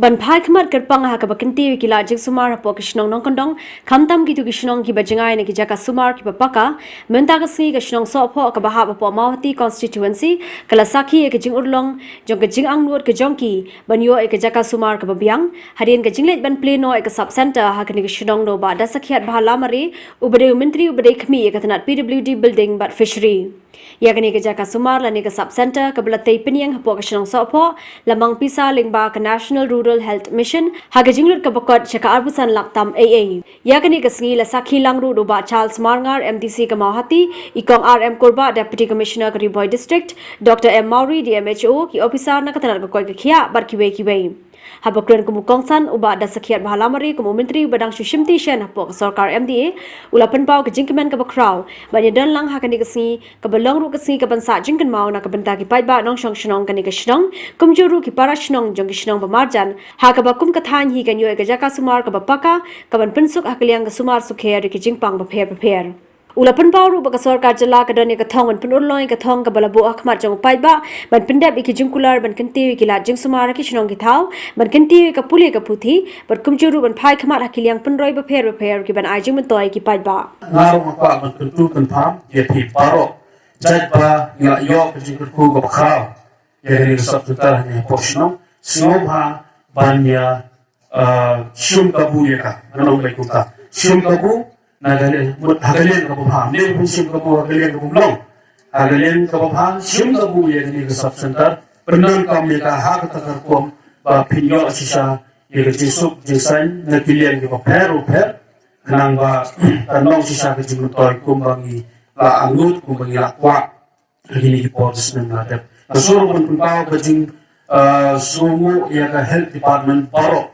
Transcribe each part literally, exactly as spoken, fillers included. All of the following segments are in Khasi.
Ban phai khmat kyrpang ha kaba kyntiew ïa ki lad jingsumar hapoh ki shnong nongkyndong, khamtam kito ki shnong kiba jngai na ki jaka sumar kiba paka, mynta ka sngi ka shnong Sohphoh kaba hap hapoh Mawhati constituency ka la sakhi ïa ka jingurlong jong ka jingangnud ka jong ki ban ïoh ïa ka jaka sumar kaba biang, hadien ka jingleit ban plie noh ïa ka sub centre ha kane ka shnong da u Bah Dasakhiat Bhalamare, uba dei u Myntri uba dei khmih ïa ka tnat P W D, Building bad Fishery. Ïa kane ka jaka sumar lane ka sub centre kaba la tei pynïeng hapoh ka shnong Sohphoh, la mang pisa lyngba ka National Rural Health Mission ha ka jinglut kaba kot sha ka arphew san lak tam eiei. Ïa kane ka sngi la sakhi lang ruh da u Bah Charles Marngar, M D C ka Mawhati, i Kong R M Kurbah, Deputy Commissioner ka Ri Bhoi District, Doctor M Mawrie, D M H O, ki ophisar na ka tnat ka koit ka khiah bad kiwei kiwei. Haba kren kum u kongsan, u Bah Dasakhiat Bhalamare kum u Myntri uba dang shu shimti shen hapoh ka sorkar M D A, u la pynpaw ka jingkmen kaba khraw ban ïadon lang ha kane ka sngi kaba long ruh ka sngi kaban sah jingkynmaw na ka bynta ki paidbah nongshong shnong kane ka shnong, kumjuh ruh ki para shnong jong ki shnong ba marjan, ha kaba kum ka thaiñ hi kan ïoh ïa ka jaka sumar kaba paka, kaban pynsuk ha ka liang ka sumar sukher ïa ki jingpang bapher bapher. U la pynpaw ruh ba ka sorkar jylla ka don ïa ka thong ban pynurlong ïa ka thong kaba la buh ha khmat jong u paidbah, ban pyndep ïa ki jingkular ban kyntiew ïa ki lad jingsumar ha ki shnong ki thaw, ban kyntiew ïa ka pule ka puthi, bad kumjuh ruh ban phai khmat ha ki liang pynroi bapher bapher kiban ai jingmyntoi ïa ki paidbah. Nga ruh nga kwah ban kyntu kynpham ïa phi baroh, jait ba ngi la ïoh ka jingkyrkhu kaba khraw ïa kane ka sub centre hangne hapoh shnong, sngewbha ban ïa, ah, shim kabu ïa ka, ngan ong kumta. Shim kabu na ka liang, mut ha ka liang kaba bha. Ne ban shim kabu ha ka liang kaba mlong. Ha ka liang kaba bha, shim kabu ïa kane ka sub centre. Pyndonkam ïa ka ha kata ka rukom ba phin ïoh shisha ïa ka jingsuk jingsaiñ na ki liang kiba pher u pher. Khnang ba kan long shisha ka jingmyntoi kumba ngi la angnud, kumba ngi la kwah ha kine ki por snem la dep. Nga sngewbha ban pynpaw ka jing, ah, sngewbha ïa ka health department baroh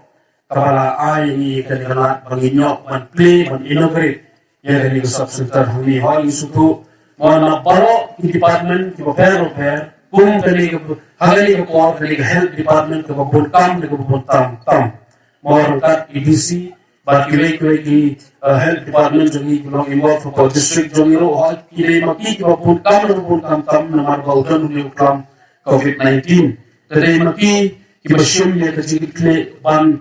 kaba la ai ïa ngi kane ka lad ba ngin ïoh ban plie ban inaugurate ïa kane ka sub centre hangne. Hooid, ngi sngewthuh mo na baroh ki department kiba pher bapher, kum kane ka, ha kane ka por kane ka health department kaba bun kam, kaba bun tam tam. Mo ryngkat ki D C bad kiwei kiwei ki, eh, health department jong ngi ki long involved hapoh district jong ngi ruh, hooid, ki dei ma ki kiba bun kam, kiba bun kam tam namar ba u don une u klam covid nineteen. Te dei ma ki kiba shim ïa ka jingkitkhlieh ban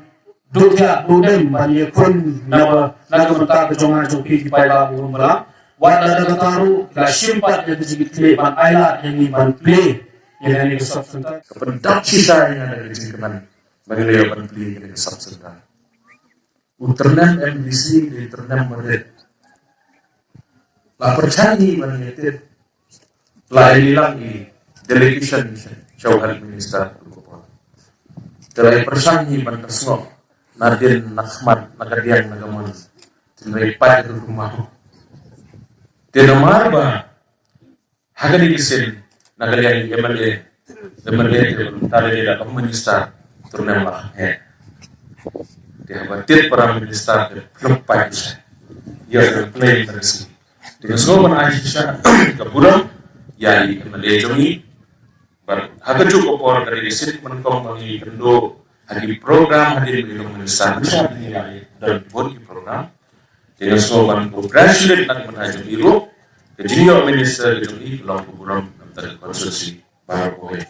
duh thiah duh dem ban ïakhun na ba, na ka bynta ka jong nga jong phi ki paidbah ba bun balang. Wat la da kata ruh ki la shim pat ïa ka jingkitkhlieh ban ailad ïa ngi ban plie ïa kane ka sub centre. Ka pyndap shisha ïa nga da ka jingkmen ba ngi la ïoh ban plie ïa kane ka sub centre. U tyrnem M D C, u tyrnem Margaret, la pyrshang hi ban ïa tip, la ïa lilang i delegation sha u health minister. Te la ïa pyrshang hi ban da sngap na dien na khmat na ka diang na ka mon. Te la ïa pat ruh kumba. Te namar ba ha kane ka sien na ka liang M L A, M L A te tare da ka minister tyrnem la he. Te haba tit para minister te phlep pat sha ïa ka play ka si. Te nga sngewbha ban ai shisha ka burom ïa i M L A jong ngi. Bad ha kajuh ka por ka dei ka sien man kong ba ngi kynduh ha ki program hadien ba i long minister, shisha ngi la ïa don bun ki program. Te nga sngewbha ban congratulate na ka bynta jong i ruh, ka jingïoh minister ka jong i ka long ka burom na ka bynta ka constituency baroh kawei.